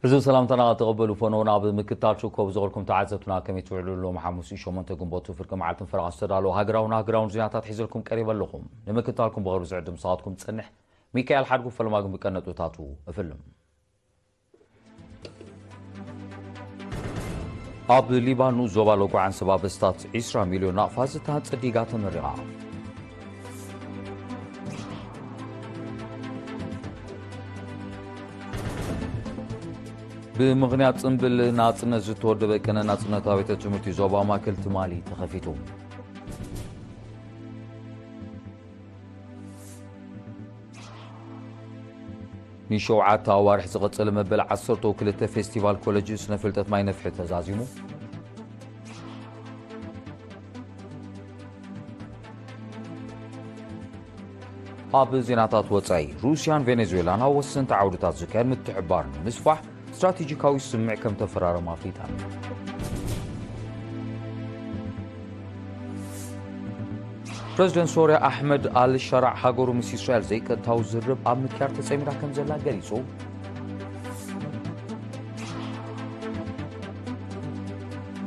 እዚ ሰላምታና ተቐበሉ። ፈኖና ኣብ ምክታል ሽኮብ ዝቐልኩም ተዓዘብትና ከመይ ትውዕሉ? ሎም ሓሙስ ሸሞንተ ግንቦት ፍርቂ መዓልትን ፈረቓ ዝተዳለወ ሃገራውን ሃገራውን ዜናታት ሒዘልኩም ቀሪበ ኣለኹም። ንምክታልኩም ብቕርብ ዝዕድም ሰዓትኩም ዝጸንሕ ሚካኤል ሓድጉ ፈለማ ግን ብቀነጡታቱ እፍልም። ኣብ ሊባን ንኡስ ዞባ ሎጎ ዓንሰባ በስታት ዒስራ ሚልዮን ናቕፋ ዝተሃንጸ ዲጋ ተመሪቓ። ብምኽንያት ጽምብል ናጽነት ዝተወደበ ቅነ ናጽነት ኣብያተ ትምህርቲ ዞባ ማእከል ትማሊ ተኸፊቱ። ንሸውዓተ ኣዋርሕ ዝቐጸለ መበል ዓሰርተ ክልተ ፌስቲቫል ኮሌጅ ስነ ፍልጠት ማይ ነፍሒ ተዛዚሙ። ኣብ ዜናታት ወጻኢ፣ ሩስያን ቬኔዙዌላን ኣብ ወሰንቲ ዓውድታት ዝካየድ ምትሕባር ንምስፋሕ ስትራቴጂካዊ ስምምዕ ከም ተፈራረማ ኣፍሊጠን። ፕረዚደንት ሶርያ ኣሕመድ ኣል ሸራዕ ሃገሩ ምስ እስራኤል ዘይቀጥታዊ ዝርርብ ኣብ ምክያድ ተጸሚዳ ከም ዘላ ገሊጹ።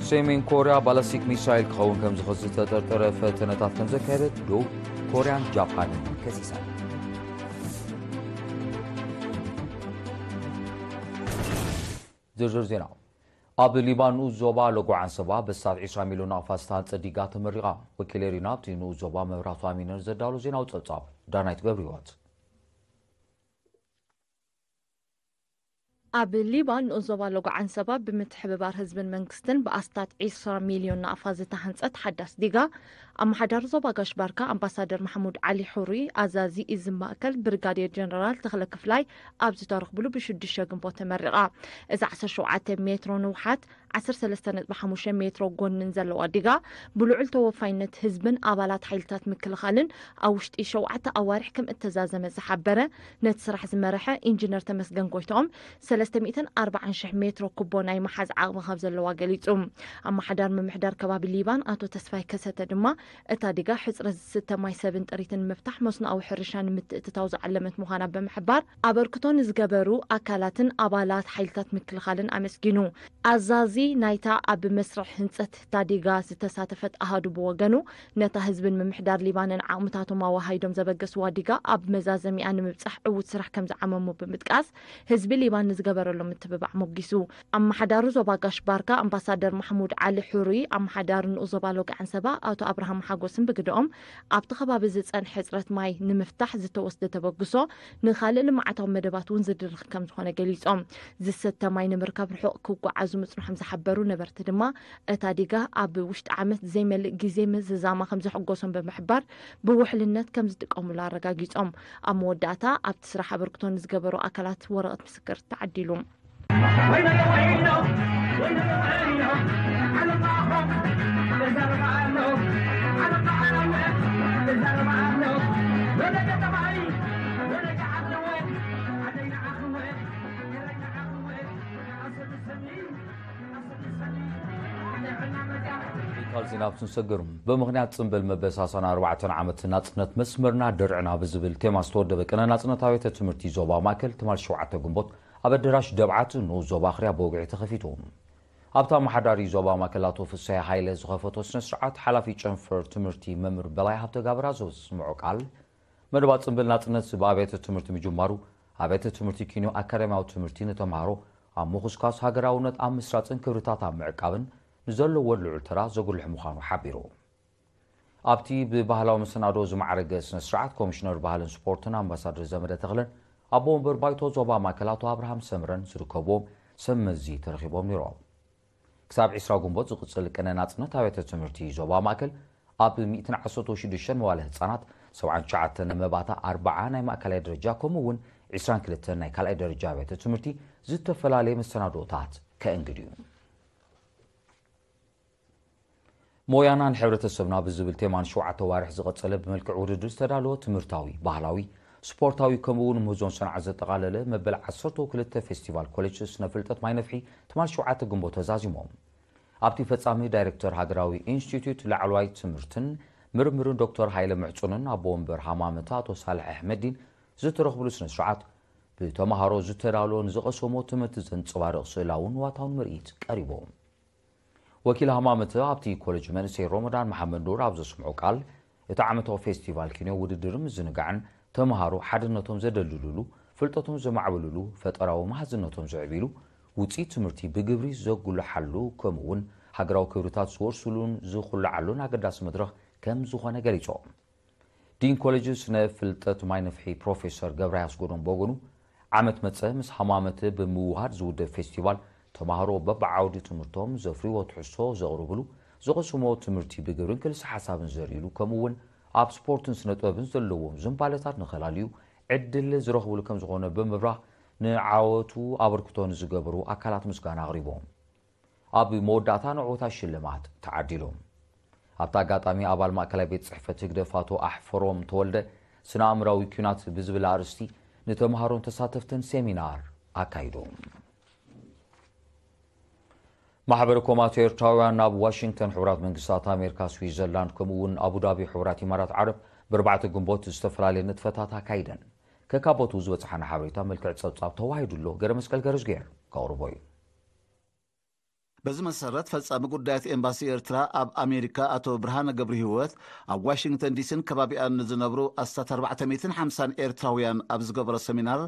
ሰሜን ኮርያ ባላስቲክ ሚሳይል ክኸውን ከም ዝኽእል ዝተጠርጠረ ፈተነታት ከም ዘካየደት ደቡብ ኮርያን ጃፓንን ከሲሰን። ዝርዝር ዜና። ኣብ ሊባን ንኡስ ዞባ ሎጎ ዓንሰባ በስታት ዒስራ ሚልዮን ናቕፋ ዝተሃንጸ ዲጋ ተመሪቓ። ወኪል ኤሪና ኣብቲ ንኡስ ዞባ መብራቱ ኣሚነር ዘዳሎ ዜናዊ ጸብጻብ ዳናይት ገብረ ህይወት። ኣብ ሊባን ንኡስ ዞባ ሎጎ ዓንሰባ ብምትሕብባር ህዝብን መንግስትን ብኣስታት ዒስራ ሚልዮን ናቕፋ ዝተሃንጸት ሓዳስ ዲጋ፣ ኣመሓዳሪ ዞባ ጋሽ ባርካ ኣምባሳደር ማሕሙድ ዓሊ ሑሪ፣ ኣዛዚ እዚ ማእከል ብርጋዴር ጀነራል ተኽለ ክፍላይ ኣብ ዝተረኽብሉ ብሽዱሽተ ግንቦት ተመሪቓ። እዚ ዓሰርተ ሸውዓተ ሜትሮ ንውሓት፣ ዓሰርተ ሰለስተ ነጥቢ ሓሙሽተ ሜትሮ ጎንን ዘለዋ ዲጋ፣ ብልዑል ተወፋይነት ህዝብን ኣባላት ሓይልታት ምክልኻልን ኣብ ውሽጢ ሸውዓተ ኣዋርሕ ከም እተዛዘመ ዝሓበረ ነቲ ስራሕ ዝመርሐ ኢንጂነር ተመስገን ጎይትኦም፣ ሰለስተ ሚእትን ኣርባዓን ሽሕ ሜትሮ ኩቦ ናይ ምሓዝ ዓቕሚ ከም ዘለዋ ገሊጹ። ኣመሓዳሪ ምምሕዳር ከባቢ ሊባን ኣቶ ተስፋይ ከሰተ ድማ፣ እታ ዲጋ ሕጽረት ዝስተ ማይ ሰብን ጥሪትን ንምፍታሕ መስኖኣዊ ሕርሻ ንምትእትታው ዝዓለመት ምዃና ብምሕባር፣ ኣበርክቶ ንዝገበሩ ኣካላትን ኣባላት ሓይልታት ምክልኻልን ኣመስጊኑ። ኣዛዚ ናይታ ኣብ መስርሕ ህንጸት እታ ዲጋ ዝተሳተፈት ኣሃዱ ብወገኑ፣ ነታ ህዝብን ምምሕዳር ሊባንን ዓቕምታቶም ኣወሃሂዶም ዘበገስዋ ዲጋ ኣብ መዛዘሚኣ ንምብጻሕ ዕዉት ስራሕ ከም ዝዓመሙ ብምጥቃስ፣ ህዝቢ ሊባን ንዝገበረሉ ምትብባዕ ሞጊሱ። ኣመሓዳሪ ዞባ ጋሽ ባርካ ኣምባሳደር ማሕሙድ ዓሊ ሑሪ፣ ኣመሓዳሪ ንኡስ ዞባ ሎጋዕን ሰባ ኣቶ ኣብርሃም ሓጎስን ብግደኦም፣ ኣብቲ ከባቢ ዝጸንሐ ሕጽረት ማይ ንምፍታሕ ዝተወስደ ተበግሶ ንኻልእ ልምዓታዊ መደባት እውን ዝድርኽ ከም ዝኾነ ገሊጾም። ዝሰተ ማይ ንምርካብ ርሑቕ ክጓዓዙ ምጽንሖም ዝሓበሩ ነበርቲ ድማ፣ እታ ዲጋ ኣብ ውሽጢ ዓመት ዘይመልእ ግዜ ምዝዛማ ከም ዘሐጎሶም ብምሕባር፣ ብውሕልነት ከም ዝጥቀሙሉ ኣረጋጊጾም። ኣብ መወዳእታ፣ ኣብቲ ስራሕ ኣበርክቶ ንዝገበሩ ኣካላት ወረቐት ምስክር ተዓዲሉ። ካልእ ዜና ኣብ ክንሰግር፣ ብምኽንያት ጽምብል መበል ሰላሳን ኣርባዕተን ዓመት ናጽነት መስመርና ድርዕና ብዝብል ቴማ ዝተወደበ ቅነ ናጽነት ኣብያተ ትምህርቲ ዞባ ማእከል ትማል ሸውዓተ ግንቦት ኣብ ኣደራሽ ደብዓት ንኡስ ዞባ ኣኽርያ ብወግዒ ተኸፊቱ። ኣብታ ኣመሓዳሪ ዞባ ማእከል ኣቶ ፍስሃ ሃይለ ዝኸፈቶ ስነ ስርዓት፣ ሓላፊ ጨንፈር ትምህርቲ መምህር በላይ ሃብተጋብር ኣብ ዘስምዖ ቃል፣ መደባት ጽምብል ናጽነት ብኣብያተ ትምህርቲ ምጅማሩ፣ ኣብያተ ትምህርቲ ኪንዮ ኣካዳሚያዊ ትምህርቲ ንተምሃሮ ኣብ ምኹስኳስ፣ ሃገራውነት ኣብ ምስራጽን ክብርታት ኣብ ምዕቃብን ንዘለዎ ልዑል ተራ ዘጉልሕ ምዃኑ ሓቢሩ። ኣብቲ ብባህላዊ መሰናዶ ዝማዕረገ ስነ ስርዓት፣ ኮሚሽነር ባህልን ስፖርትን ኣምባሳደር ዘመደ ተኽለን ኣቦ ወንበር ባይቶ ዞባ ማእከል ኣቶ ኣብርሃም ሰምረን ዝርከብዎም ሰብ መዚ ተረኺቦም ነይሮም። ክሳብ ዒስራ ግንቦት ዝቕጽል ቅነ ናጽነት ኣብያተ ትምህርቲ ዞባ ማእከል ኣብ ሚእትን ዓሰርተ ሽዱሽተን መዋለ ህጻናት፣ ሰብዓን ትሽዓተን መባእታ ኣርብዓ ናይ ማእከላይ ደረጃ፣ ከምኡ እውን ዒስራን ክልተን ናይ ካልኣይ ደረጃ ኣብያተ ትምህርቲ ዝተፈላለየ መሰናዶታት ከእንግድ እዩ። ሞያና ንሕብረተሰብና ብዝብል ቴማ ንሸውዓተ ዋርሕ ዝቐጸለ ብመልክዕ ውድድር ዝተዳለወ ትምህርታዊ፣ ባህላዊ፣ ስፖርታዊ ከምኡ እውን ምህዞን ሰንዓ ዘጠቓለለ መበል ዓሰርተ ክልተ ፌስቲቫል ኮሌጅ ስነ ፍልጠት ማይ ነፍሒ ትማል ሸውዓተ ግንቦት ተዛዚሞም። ኣብቲ ፈጻሚ ዳይሬክተር ሃገራዊ ኢንስቲትዩት ላዕለዋይ ትምህርትን ምርምርን ዶክተር ሃይለ ምሕጹንን ኣቦ ወንበር ሃማመተ ኣቶ ሳልሕ ኣሕመዲን ዝተረኽብሉ ስነ ስርዓት፣ ብተምሃሮ ዝተዳለወ ንዝቐሰሞ ትምህርቲ ዘንጸባርቕ ስእላውን ዋታውን ምርኢት ቀሪቡ። ወኪል ሃማመተ ኣብቲ ኮሌጅ መንእሰይ ሮመዳን መሓመድ ኑር ኣብ ዘስምዖ ቃል፣ እቲ ዓመታዊ ፌስቲቫል ኪኖ ውድድርን ምዝንጋዕን ተምሃሮ ሓድነቶም ዘደልድልሉ፣ ፍልጠቶም ዘማዕብልሉ፣ ፈጠራዊ መሃዝነቶም ዘዕብሉ፣ ውፅኢት ትምህርቲ ብግብሪ ዘጉልሓሉ ከምኡ እውን ሃገራዊ ክብርታት ዝወርሱሉን ዝኹልዓሉን ኣገዳሲ መድረኽ ከም ዝኾነ ገሊጾም። ዲን ኮሌጅ ስነ ፍልጠት ማይ ነፍሒ ፕሮፌሰር ገብረ ያስጎዶም በጎኑ ዓመት መጸ ምስ ሃማመተ ብምውሃድ ዝውደብ ፌስቲቫል ተማሃሮ በብዓውዲ ትምህርቶም ዘፍርዎ ትሕዝቶ ዘቕርብሉ፣ ዝቐስሞ ትምህርቲ ብግብርን ክልሲ ሓሳብን ዘርእሉ፣ ከምኡ እውን ኣብ ስፖርትን ስነ ጥበብን ዘለዎም ዝንባለታት ንኸላልዩ ዕድል ዝረኽብሉ ከም ዝኾነ ብምብራህ ንዓወቱ ኣበርክቶ ንዝገበሩ ኣካላት ምስጋና ኣቕሪቦም። ኣብ መወዳእታ ንዕወታት ሽልማት ተዓዲሉ። ኣብቲ ኣጋጣሚ ኣባል ማእከላይ ቤት ጽሕፈት ህግደፍ ኣቶ ኣሕፈሮም ተወልደ ስነ ኣእምራዊ ኲናት ብዝብል ኣርእስቲ ንተምሃሮን ተሳተፍትን ሴሚናር ኣካይዱ። ማሕበር ኮማቶ ኤርትራውያን ናብ ዋሽንግተን ሕቡራት መንግስታት ኣሜሪካ፣ ስዊዘርላንድ ከምኡ እውን ኣቡዳቢ ሕቡራት ኢማራት ዓረብ ብርባዕተ ግንቦት ዝተፈላለየ ንጥፈታት ኣካይደን። ከካቦቱ ዝበፅሓና ሓበሬታ መልክዕ ፀብፃብ ተዋሂዱ ኣሎ። ገረ መስቀል ገረዝጌር ከቕርቦ እዩ። በዚ መሰረት ፈጻሚ ጉዳያት ኤምባሲ ኤርትራ ኣብ ኣሜሪካ ኣቶ ብርሃነ ገብረ ህይወት ኣብ ዋሽንግተን ዲሲን ከባቢኣን ንዝነብሩ ኣስታት ኣርባዕተ ሚእትን ሓምሳን ኤርትራውያን ኣብ ዝገበሮ ሰሚናር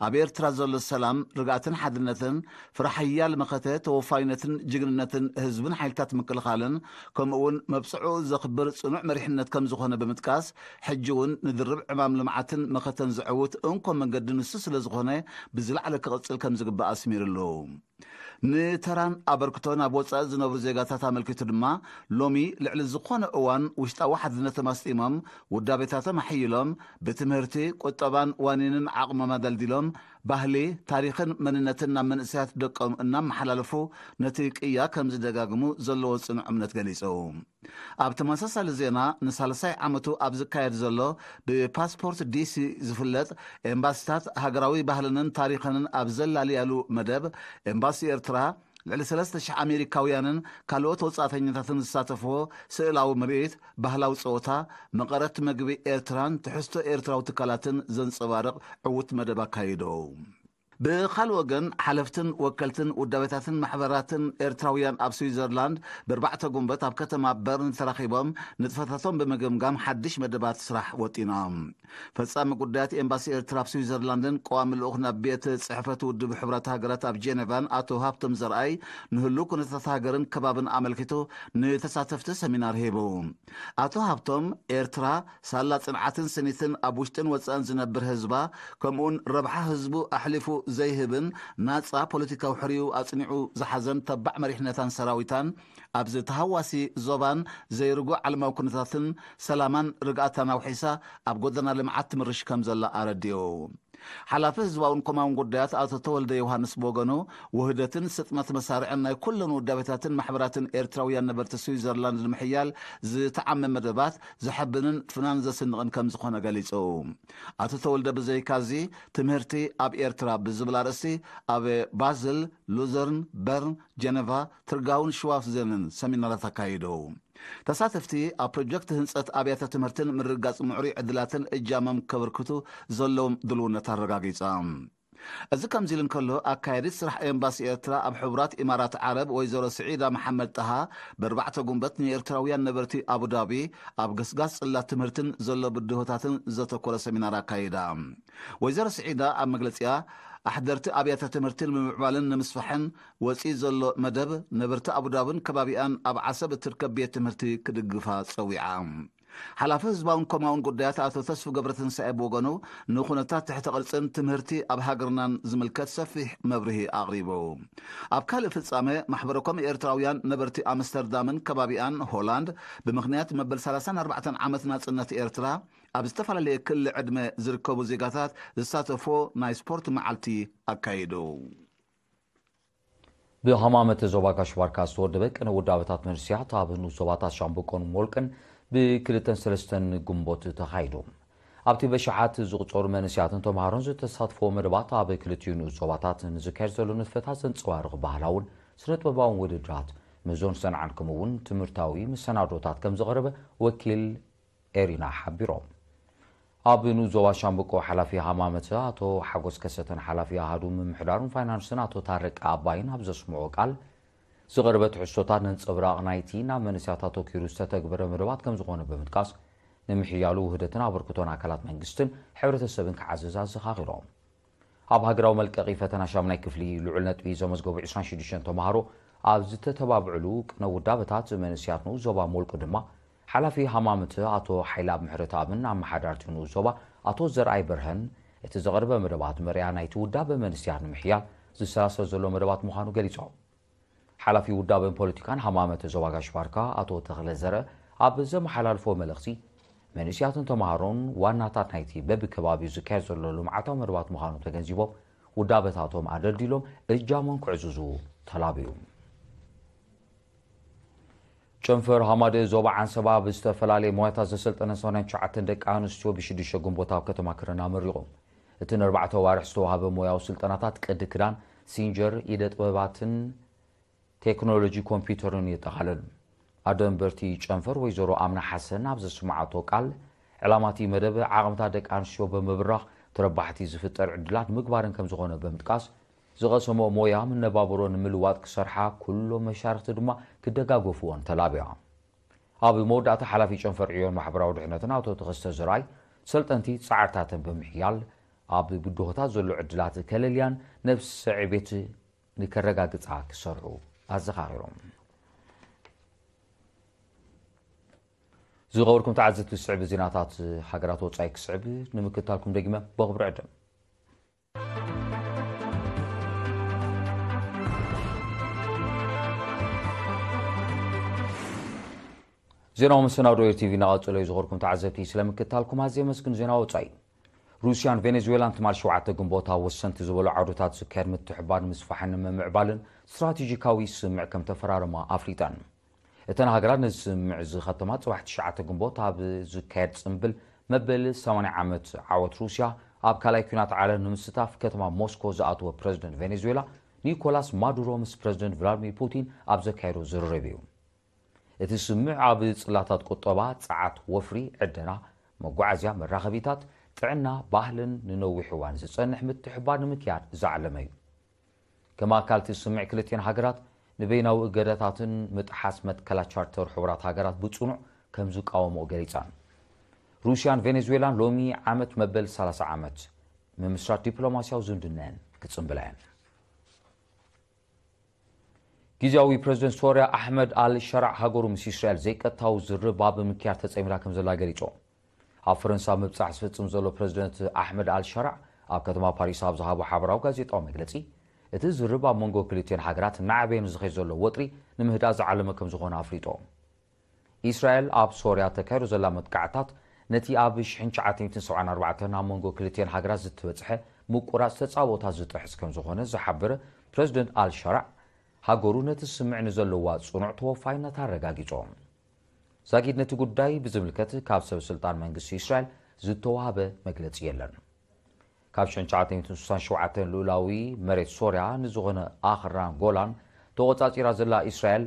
ኣብ ኤርትራ ዘሎ ሰላም፣ ርግኣትን ሓድነትን ፍረ ሓያል መኸተ ተወፋይነትን ጅግንነትን ህዝብን ሓይልታት ምክልኻልን ከምኡ እውን መብጽዑ ዘኽብር ጽኑዕ መሪሕነት ከም ዝኾነ ብምጥቃስ ሕጂ እውን ንድርብ ዕማም ልምዓትን መኸተን ዘዕውት እንኮ መንገዲ ንሱ ስለ ዝኾነ ብዝለዓለ ክቕጽል ከም ዝግባእ ኣስሚርሉ። ንተራን ኣበርክቶን ኣብ ወጻኢ ዝነብሩ ዜጋታት ኣመልኪቱ ድማ፣ ሎሚ ልዕሊ ዝኾነ እዋን ውሽጣዊ ሓድነቶም ኣስጢሞም፣ ውዳቤታቶም ኣሕይሎም፣ ብትምህርቲ፣ ቁጠባን ዋኒንን ዓቕሞም ኣደልዲሎም፣ ባህሊ፣ ታሪኽን መንነትን ናብ መንእሰያት ደቆም እናመሓላለፉ፣ ነቲ ቅያ ከም ዝደጋግሙ ዘለዎ ጽኑዕ እምነት ገሊጹ። ኣብ ተመሳሳሊ ዜና፣ ንሳልሳይ ዓመቱ ኣብ ዝካየድ ዘሎ ብፓስፖርት ዲሲ ዝፍለጥ ኤምባሲታት ሃገራዊ ባህልንን ታሪኽንን ኣብ ዘላልያሉ መደብ፣ ኤምባሲ ኤርትራ ልዕሊ ሰለስተ ሽሕ ኣሜሪካውያንን ካልኦት ወጻእተኛታትን ዝሳተፍዎ ስእላዊ ምርኢት፣ ባህላዊ ጸወታ፣ መቐረት መግቢ ኤርትራን ትሕዝቶ ኤርትራዊ ትካላትን ዘንጸባርቕ ዕዉት መደብ ኣካይዱ። ብኻልእ ወገን፣ ሓለፍትን ወከልትን ውዳቤታትን ማሕበራትን ኤርትራውያን ኣብ ስዊዘርላንድ ብርባዕተ ጉንበት ኣብ ከተማ በርን ተራኺቦም ንጥፈታቶም ብምግምጋም ሓድሽ መደባት ስራሕ ወጢኖም። ፈጻሚ ጉዳያት ኤምባሲ ኤርትራ ኣብ ስዊዘርላንድን ቀዋሚ ልኡኽ ናብ ቤት ጽሕፈት ውድብ ሕቡራት ሃገራት ኣብ ጄኔቫን ኣቶ ሃብቶም ዘርኣይ ንህሉው ኩነታት ሃገርን ከባብን ኣመልኪቱ ንተሳተፍቲ ሰሚናር ሂቡ። ኣቶ ሃብቶም፣ ኤርትራ ሳላ ጽንዓትን ስኒትን ኣብ ውሽጥን ወጻእን ዝነብር ህዝባ፣ ከምኡውን ረብሓ ህዝቡ ኣሕሊፉ ዘይህብን ናጻ ፖለቲካዊ ሕርዩ ኣጽኒዑ ዝሓዘን ተባዕ መሪሕነታን ሰራዊታን ኣብዚ ተሃዋሲ ዞባን ዘይርጉእ ዓለማዊ ኩነታትን ሰላማን ርግኣታን ኣውሒሳ ኣብ ጎደና ልምዓት ትምርሽ ከም ዘላ ኣረዲኡ። ሓላፊ ህዝባውን ኮማውን ጉዳያት ኣቶ ተወልደ ዮሃንስ ብወገኑ፣ ውህደትን ስጥመት መሳርዕን ናይ ኩለን ውዳቤታትን ማሕበራትን ኤርትራውያን ነበርቲ ስዊዘርላንድ ንምሕያል ዝተዓመ መደባት ዘሐብንን ፍናን ዘስንቕን ከም ዝኾነ ገሊጹ። ኣቶ ተወልደ ብዘይካዚ፣ ትምህርቲ ኣብ ኤርትራ ብዝብል ኣርእስቲ ኣብ ባዝል፣ ሉዘርን፣ በርን፣ ጀነቫ፣ ትርጋውን ሽዋፍዘንን ሰሚናራት ኣካይዱ። ተሳተፍቲ ኣብ ፕሮጀክት ህንጸት ኣብያተ ትምህርትን ምርግጋጽ ምዕሩይ ዕድላትን እጃሞም ከበርክቱ ዘለዎም ድልውነት ኣረጋጊጾም። እዚ ከምዚ ኢሉ እንከሎ፣ ኣካያዲት ስራሕ ኤምባሲ ኤርትራ ኣብ ሕቡራት ኢማራት ዓረብ ወይዘሮ ስዒዳ መሓመድ ጣሃ ብኣርባዕተ ጉንበት ንኤርትራውያን ነበርቲ ኣቡዳቢ ኣብ ገስጋስ ጽላት ትምህርትን ዘሎ ብድሆታትን ዘተኮረ ሰሚናር ኣካይዳ። ወይዘሮ ስዒዳ ኣብ መግለጺኣ፣ ኣሕደርቲ ኣብያተ ትምህርቲ ንምምዕባልን ንምስፋሕን ወጺኡ ዘሎ መደብ፣ ነበርቲ ኣቡዳብን ከባቢኣን ኣብ ዓሰብ እትርከብ ቤት ትምህርቲ ክድግፋ ጸዊዓ። ሓላፊ ህዝባውን ኮማውን ጉዳያት ኣቶ ተስፉ ገብረትንሳኤ ብወገኑ፣ ንኹነታት ትሕተ ቅርጽን ትምህርቲ ኣብ ሃገርናን ዝምልከት ሰፊሕ መብርሂ ኣቕሪቡ። ኣብ ካልእ ፍጻመ፣ ማሕበረ ኮም ኤርትራውያን ነበርቲ ኣምስተርዳምን ከባቢኣን ሆላንድ፣ ብምኽንያት መበል ሰላሳን ኣርባዕተን ዓመት ናጽነት ኤርትራ፣ ኣብ ዝተፈላለየ ክሊ ዕድመ ዝርከቡ ዜጋታት ዝሳተፎ ናይ ስፖርት መዓልቲ ኣካይዱ። ብሃማመተ ዞባ ጋሽ ባርካ ዝተወደበ ቅነ ውዳበታት መንእሰያት ኣብ ንኡስ ዞባታት ሻምበቆን ሞልቅን ብክልተን ሰለስተን ግንቦት ተኻይዱ። ኣብቲ በሽዓት ዝቑጸሩ መንእሰያትን ተምሃሮን ዝተሳትፎ መደባት ኣብ ክልቲኡ ንኡስ ዞባታት ንዝካየድ ዘሎ ንጥፈታት ዘንጸባርቕ ባህላውን ስነ ጥበባውን ውድድራት፣ ምህዞን ሰንዓን ከምኡ እውን ትምህርታዊ መሰናዶታት ከም ዝቐረበ ወኪል ኤሪና ሓቢሮም። ኣብ ንኡስ ዞባ ሻምብቆ ሓላፊ ሃማመተ ኣቶ ሓጎስ ከሰተን ሓላፊ ኣሃዱ ምምሕዳሩን ፋይናንስን ኣቶ ታረቀ ኣባይን ኣብ ዘስምዖ ቃል፣ ዝቐረበ ትሕዝቶታት ነንጸብራቕ ናይቲ ናብ መንእሰያት ኣተኲሩ ዝተተግበረ መደባት ከም ዝኾነ ብምጥቃስ፣ ንምሕያሉ ውህደትን ኣበርክቶን ኣካላት መንግስትን ሕብረተሰብን ክዓዝዝ ኣዘኻኺሮም። ኣብ ሃገራዊ መልቀቒ ፈተና ሻምናይ ክፍሊ ልዑል ነጥቢ ዘመዝገቡ ዕስራን ሽዱሽተን ተምሃሮ ኣብ ዝተተባብዕሉ ቅነ ውዳበታት መንእሰያት ንኡስ ዞባ ሞልቁ ድማ፣ ሓላፊ ሃማመተ ኣቶ ሓይለኣብ ምሕረተኣብን ኣመሓዳርቲ ንኡስ ዞባ ኣቶ ዘርኣይ በርሀን፣ እቲ ዝቐረበ መደባት መርኣያ ናይቲ ውዳበ መንእሰያት ንምሕያል ዝሰላሰል ዘሎ መደባት ምዃኑ ገሊጾም። ሓላፊ ውዳበን ፖለቲካን ሃማመተ ዞባ ጋሽ ባርካ ኣቶ ተኽለ ዘርአ ኣብ ዘመሓላልፎ መልእኽቲ፣ መንእሰያትን ተምሃሮን ዋናታት ናይቲ በብከባቢኡ ዝካየድ ዘሎ ልምዓታዊ መደባት ምዃኑ ተገንዚቦም፣ ውዳበታቶም ኣደልዲሎም እጃሞም ክዕዝዙ ተላብዩ። ጨንፈር ሃማደ ዞባ ዓንሰባ ብዝተፈላለየ ሞያታት ዘሰልጠነ ሰማንያን ትሽዓተን ደቂ ኣንስትዮ ብሽዱሽተ ግንቦት ኣብ ከተማ ክረን ኣመሪቑ። እቲ ንኣርባዕተ ኣዋርሕ ዝተዋህበ ሞያዊ ስልጠናታት ቅዲ ክዳን፣ ሲንጀር፣ ኢደ ጥበባትን ቴክኖሎጂ ኮምፒውተርን የጠቓልል። ኣደንበርቲ ጨንፈር ወይዘሮ ኣምና ሓሰን ኣብ ዘስምዓቶ ቃል፣ ዕላማቲ መደብ ዓቕምታት ደቂ ኣንስትዮ ብምብራኽ ተረባሕቲ ዝፍጠር ዕድላት ምግባርን ከም ዝኾነ ብምጥቃስ፣ ዝቐሰሞ ሞያ መነባብሮ ንምልዋጥ ክሰርሓ፣ ኩሎም መሻርኽቲ ድማ ክደጋገፍዎን ተላብያ። ኣብ መወዳእታ ሓላፊ ጨንፈር ዕዮን ማሕበራዊ ድሕነትን ኣቶ ተኸስተ ዝርኣይ፣ ሰልጠንቲ ጻዕርታተን ብምሕያል ኣብ ብድሆታት ዘሎ ዕድላት ከለልያን ነብሰ ዕቤት ንከረጋግጻ ክሰርሑ ኣዘኻኺሮም። ዝኸበርኩም ተዓዘብቲ፣ ዝስዕብ ዜናታት ሃገራት ወጻኢ ክስዕብ ንምክትታልኩም ደጊመ በኽብሪ ዕድም። ዜናዊ መሰናዶ ኤር ቲቪ እናቐጸለ እዩ። ዝኸበርኩም ተዓዘብቲ፣ ስለምክትታልኩም ኣዝየ የመስግን። ዜና ወጻኢ። ሩስያን ቬኔዙዌላን ትማል ሸውዓተ ግንቦት ኣብ ወሰንቲ ዝበሉ ዓውድታት ዝካየድ ምትሕብባር ንምስፋሕን ንምምዕባልን ስትራቴጂካዊ ስምምዕ ከም ተፈራረማ ኣፍሊጠን። እተን ሃገራት ነዚ ስምምዕ ዝኸተማ ጽባሕ ትሽዓተ ግንቦት ኣብ ዝካየድ ጽምብል መበል ሰማንያ ዓመት ዓወት ሩስያ ኣብ ካልኣይ ኲናት ዓለም ንምስታፍ ከተማ ሞስኮ ዝኣተወ ፕረዚደንት ቬኔዙዌላ ኒኮላስ ማዱሮ ምስ ፕረዚደንት ቭላድሚር ፑቲን ኣብ ዘካየዶ ዝርርብ እዩ። እቲ ስምምዕ ኣብ ጽላታት ቁጠባ፣ ጸዓት፣ ወፍሪ፣ ዕደና፣ መጓዓዝያ፣ መራኸቢታት፣ ጥዕና፣ ባህልን ንነዊሕ እዋን ዝጸንሕ ምትሕብባር ንምክያድ ዝዓለመ እዩ። ከም ኣካል እቲ ስምምዕ ክልቲኤን ሃገራት ንበይናዊ እገዳታትን ምጥሓስ መትከላት ቻርተር ሕቡራት ሃገራት ብጽኑዕ ከም ዝቃወምኦ ገሊጻን። ሩስያን ቬኔዙዌላን ሎሚ ዓመት መበል ሰላሳ ዓመት ምምስራት ዲፕሎማስያዊ ዝምድናየን ክጽንብላ እየን። ግዝያዊ ፕረዚደንት ሶርያ ኣሕመድ ኣል ሸራዕ ሃገሩ ምስ እስራኤል ዘይቀጥታዊ ዝርርብ ኣብ ምክያድ ተጸሚዳ ከም ዘላ ገሊጹ። ኣብ ፈረንሳ ምብጻሕ ዝፍጽም ዘሎ ፕረዚደንት ኣሕመድ ኣል ሸራዕ ኣብ ከተማ ፓሪስ ኣብ ዝሃቦ ሓበራዊ ጋዜጣዊ መግለጺ፣ እቲ ዝርርብ ኣብ መንጎ ክልቲኤን ሃገራት እናዓበየ ንዝኸይድ ዘሎ ወጥሪ ንምህዳእ ዝዓለመ ከም ዝኾነ ኣፍሊጡ። ኢስራኤል ኣብ ሶርያ ተካይዶ ዘላ መጥቃዕታት ነቲ ኣብ ሽሕን ትሽዓተ ሚእትን ሰብዓን ኣርባዕተን ኣብ መንጎ ክልቲኤን ሃገራት ዝተበጽሐ ምቁራጽ ተጻብኦታት ዝጥሕስ ከም ዝኾነ ዝሓበረ ፕረዚደንት ኣል ሸራዕ፣ ሃገሩ ነቲ ስምምዕ ንዘለዋ ጽኑዕ ተወፋይነት ኣረጋጊጹ። ዛጊድ ነቲ ጉዳይ ብዝምልከት ካብ ሰብ ስልጣን መንግስቲ እስራኤል ዝተዋህበ መግለጺ የለን። ካብ ሽሕን ትሽዓተ ሚእትን ስሳን ሸውዓተን ልኡላዊ መሬት ሶርያ ንዝኾነ ኣኽራን ጎላን ተቖጻጺራ ዘላ እስራኤል፣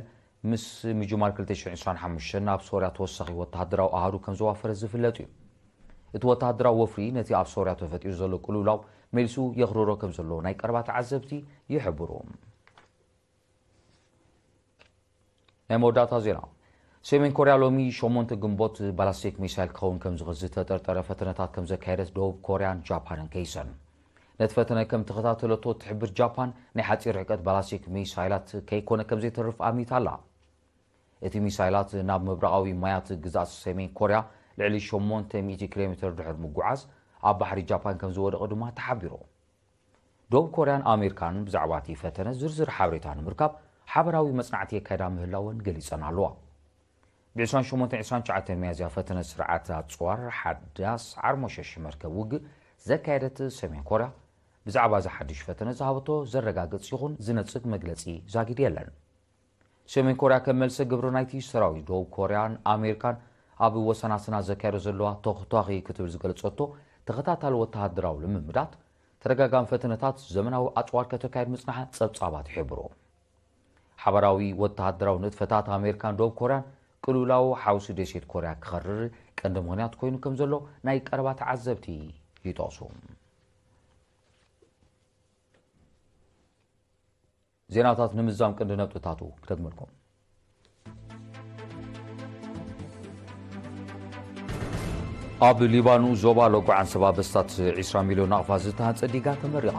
ምስ ምጅማር ክልተ ሽሕን ዕስራን ሓሙሽተን ናብ ሶርያ ተወሳኺ ወተሃደራዊ ኣሃዱ ከም ዘዋፈረ ዝፍለጥ እዩ። እቲ ወተሃደራዊ ወፍሪ ነቲ ኣብ ሶርያ ተፈጢሩ ዘሎ ቅልውላው መሊሱ የኽርሮ ከም ዘሎ ናይ ቀረባ ተዓዘብቲ ይሕብሩ። ናይ መወዳእታ ዜና። ሰሜን ኮርያ ሎሚ ሸሞንተ ግንቦት ባላስቲክ ሚሳይል ክኸውን ከም ዝኽእል ዝተጠርጠረ ፈተነታት ከም ዘካየደት ደቡብ ኮርያን ጃፓንን ከይሰን። ነቲ ፈተነ ከም ተኸታተለቶ እትሕብር ጃፓን፣ ናይ ሓጺር ርሕቀት ባላስቲክ ሚሳይላት ከይኮነ ከም ዘይተርፍ ኣሚታ ኣላ። እቲ ሚሳይላት ናብ ምብራቓዊ ማያት ግዝኣት ሰሜን ኮርያ ልዕሊ ሸሞንተ ሚእቲ ኪሎ ሜትር ድሕሪ ምጉዓዝ፣ ኣብ ባሕሪ ጃፓን ከም ዝወደቐ ድማ ተሓቢሩ። ደቡብ ኮርያን ኣሜሪካን ብዛዕባ እቲ ፈተነ ዝርዝር ሓበሬታ ንምርካብ ሓበራዊ መጽናዕቲ የካይዳ ምህላወን ገሊጸን ኣለዋ። ብ ዕስራን ሸሞንተን ዕስራን ትሽዓተን ሚያዝያ ፈተነ ስርዓት ኣጽዋር ሓዳስ ዓርሞሸሽ መርከብ ውግእ ዘካየደት ሰሜን ኮርያ፣ ብዛዕባ እዚ ሓድሽ ፈተነ ዝሃበቶ ዘረጋግጽ ይኹን ዝነጽግ መግለጺ ዛጊድ የለን። ሰሜን ኮርያ ከም መልሰ ግብሪ ናይቲ ሰራዊት ደቡብ ኮርያን ኣሜሪካን ኣብ ወሰናስና ዘካየዶ ዘለዋ ተኹቷኺ ክትብል ዝገለጸቶ ተኸታታሊ ወተሃደራዊ ልምምዳት፣ ተደጋጋሚ ፈተነታት ዘመናዊ ኣጽዋር ከተካይድ ምጽንሓ ጸብጻባት ይሕብሩ። ሓባራዊ ወተሃደራዊ ንጥፈታት ኣሜሪካን ደቡብ ኮርያን ቅልውላው ሓውሲ ደሴት ኮርያ ክኸርር ቀንዲ ምኽንያት ኮይኑ ከም ዘሎ ናይ ቀረባ ተዓዘብቲ ይጠቕሱ። ዜናታት ንምዛም ቀንዲ ነጥብታቱ ክደግመልኩም። ኣብ ሊባኖስ ዞባ ለጉዓን ሰባ በስታት ዕስራ ሚልዮን ናቕፋ ዝተሃንጸ ዲጋ ተመሪቓ።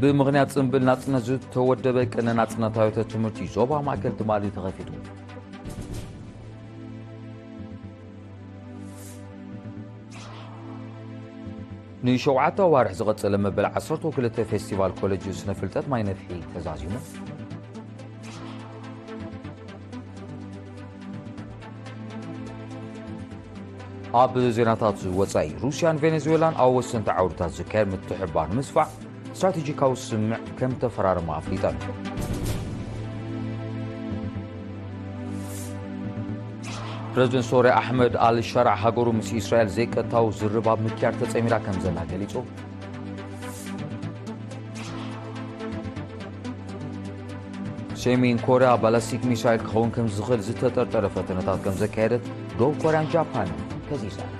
ብምኽንያት ጽንብል ናጽነት ዝተወደበ ቅነ ናጽነታዊ ትምህርቲ ዞባ ማእከል ትማሊ ተኸፊቱ። ንሸውዓተ ኣዋርሕ ዝቐጸለ መበል ዓሰርተ ክልተ ፌስቲቫል ኮሌጅ ስነ ፍልጠት ማይ ነፍሒ ተዛዚሙ። ኣብ ዜናታት ወጻኢ፣ ሩስያን ቬኔዙዌላን ኣብ ወሰንቲ ዓውድታት ዝካየድ ምትሕብባር ንምስፋሕ ስትራቴጂካዊ ስምምዕ ከም ተፈራረማ ኣፍሊጠን። ፕረዚደንት ሶርያ ኣሕመድ ኣል ሸራዕ ሃገሩ ምስ እስራኤል ዘይቀጥታዊ ዝርርባብ ምክያድ ተጸሚራ ከም ዘላ ገሊጹ። ሰሜን ኮርያ ባላስቲክ ሚሳይል ክኸውን ከም ዝኽእል ዝተጠርጠረ ፈተነታት ከም ዘካየደት ደቡብ ኮርያን ጃፓንን ከሲሰን።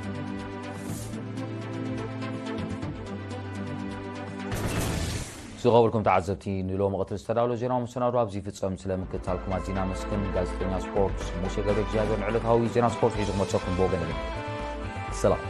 ዝኸበርኩም ተዓዘብቲ፣ ንሎሚ ቀትሪ ዝተዳለወ ዜናዊ መሰናዶ ኣብዚ ይፍጸም። ስለ ምክትታልኩም ኣዚና መስግን። ጋዜጠኛ ስፖርት ሙሴ ገብረ እግዚኣብሔር ንዕለታዊ ዜና ስፖርት ሒዙ ክመጸኩም ብወገን ሰላም።